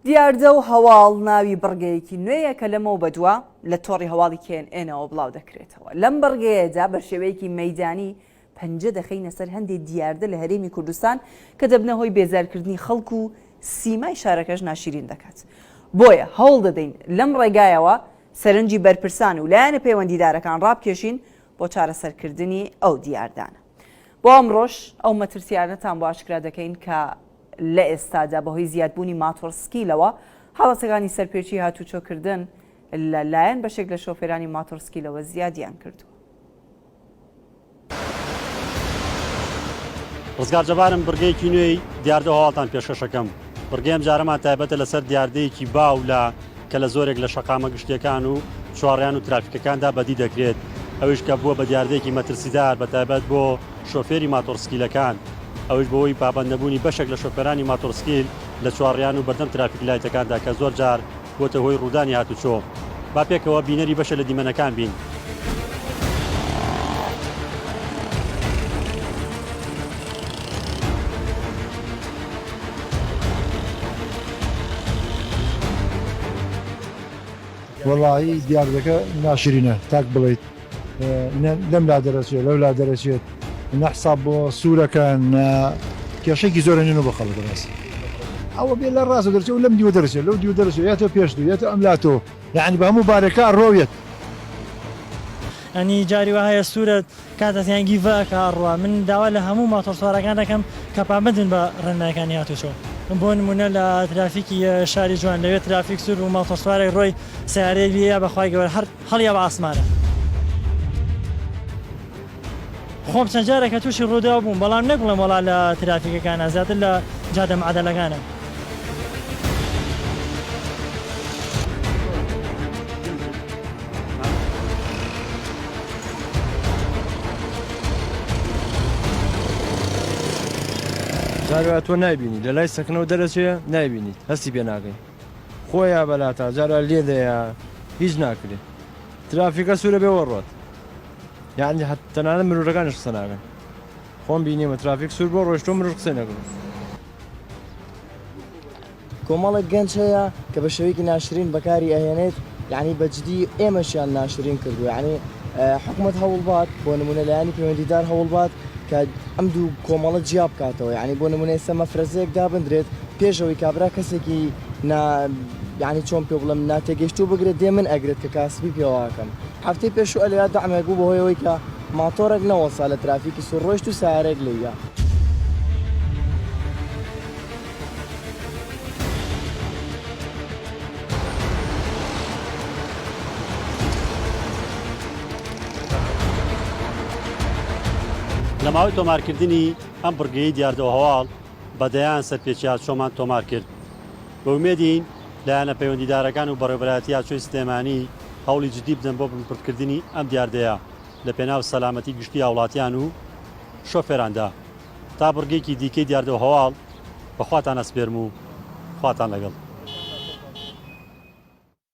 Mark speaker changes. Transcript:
Speaker 1: دیاردە و هەواڵ ناوی بڕگەیەکی نوێیە کە لەمەو بەدوا لە تۆڕی هەواڵی کێن ئێنەوە بڵاو دەکرێتەوە. لەم بڕگەیەدا بە شێوەیەکی مەیدانی پەنجە دەخەینە سەر هەندێ دیاردە لە هەرێمی کوردستان کە دەبنە هۆی بێزارکردنی خەڵک و سیمای شارەکەش ناشیرین دەکات. بۆیە هەوڵ دەدەین لەم ڕێگایەوە سەرنجی بەرپرسان و لایەنە پەیوەندیدارەکان ڕابکێشین بۆ چارەسەرکردنی ئەو دیاردانە. بۆ ئەمڕۆش ئەو مەترسیانەتان بۆ ئاشکرا دەکەین کە لە ئێستادا بەهۆی زیادبوونی ماتۆڕسکیلەوە حاڵەتەکانی سەرپێچی هاتوچۆکردن لە لایەن بەشێک لە شۆفێرانی ماتۆڕسکیلەوە زیادیان کردووە.
Speaker 2: ڕزگار جەبارم بڕگەیەکی نوێی دیاردە و هەواڵتان پێشکەشەکەم بڕگەی ئەمجارەمان تایبەتە لەسەر دیاردەیەکی باو لە کە لە زۆرێک لە شەقامە گشتیەکان و چوارڕیان و ترافیکەکاندا بەدی دەکرێت ئەویش کە بووە بە دیاردەیەکی مەترسیدار بە تایبەت بۆ شۆفێری ماتۆڕسکیلەکان ئەویش بەهۆی پابەندنەبوونی بەشێک لە شۆفێرانی ماتۆڕسکیل لە چوارڕیان و بەردەم ترافیک لایتەکاندا کە زۆر جار بووەتە هۆی ڕوودانی هاتوچۆ. با پێکەوە بینەری بەشێ لە دیمەنەکان بین.
Speaker 3: وەڵایی دیاردەکە ناشرینە تاک بڵێیت لەم لا دەرەچێت لەو لا دەرەچێت نە حساب بۆ سوورەکە نە کێشەیەکی زۆرە نێنەوە بۆ خەڵک ڕاست ئەوە بێ لە ڕاستە دەرچێت و لەم دیوە دەرچێت لەو دیوە دەرچێت یاتۆ پێش دوو یاتۆ ئەم لاتۆ یعنی بە هەموو بارێکا ڕۆیەت.
Speaker 4: ئەنی جاری وا هەیە سورە کاتەسیان گیڤە ئەکا ئەڕوا من داوا لە هەموو ماتۆڕسوارەکان دەکەم کە پابەندبن بە ڕێنمایەکانی هاتوچۆ بۆ نمونە لە ترافیکی شاری جوان لەوێ ترافیک سور بوو ماتۆڕسوارێک ڕۆی سەیارەیەک لێیا بەخوای گەورە هەر هەڵیا بە ئاسمانە. خۆم چەند جارێکە تووشی ڕووداو بووم بەڵام نەک بڵێم وەڵا لە ترافیکەکانا زیاتر لە جادە معەدەلەکانە.
Speaker 5: جار وایە تۆ نایبینی لە لای سەکنەوە دەرەچێ نایبینیت هەستی پێ ناکەی خۆیا بەلاتا جارا لێ دەیا هیچ ناکرێ ترافیکە سوورە بێ وەڕوات یعنی تەنانەت مرۆڤەکانیش قسە ناکەن خۆم بینیمە ترافیک سوور بۆ ڕۆشتۆ مرۆڤ قسەی نەکرد.
Speaker 6: کۆمەڵێک گەنج هەیە کە بە شێوەیەکی ناشرین بەکاری ئەهێنێت یعنی بە جدی ئێمەشیان ناشرین کردووە یعنی حکومەت هەوڵبات بۆ نمونە لایەنی پەیوەندیدار هەوڵبات کە ئەم دوو کۆمەڵە جیا بکاتەوە یعنی بۆ نمونە ئێستا مەفرەزەیەک دابندرێت پێش ئەوەی کابرا کەسێکی نا یعنی چۆن پێ بڵێم ناتێگەیشتوو بگرێت دێ من ئەگرێت کە کاسبی پێوەکەم هەفتەی پێشوو ئەلێرا دەعمێک بوو بەهۆی ئەوەی کە ماتۆڕێک نەوەستا لە ترافیکی سوور ڕۆیشت و سەیارەیەک لێی یا.
Speaker 2: لە ماوەی تۆمارکردنی ئەم بڕگەیەی دیاردەو هەواڵ بە دەیان سەرپێچی هاتوچۆمان تۆمار کرد. بە ئومێدین لایەنە پەیوەندیدارەکان و بەڕێوەبەرایەتی هاتوچۆی سلێمانی هەوڵی جدی بدەن بۆ بنبڕکردنی ئەم دیاردەیە لە پێناو سەلامەتی گشتی هاوڵاتیان و شۆفێراندا. تا بڕگەیەکی دیکەی دیاردەو هەواڵ بە خواتان ئەسپێرم و خواتان لەگەڵ.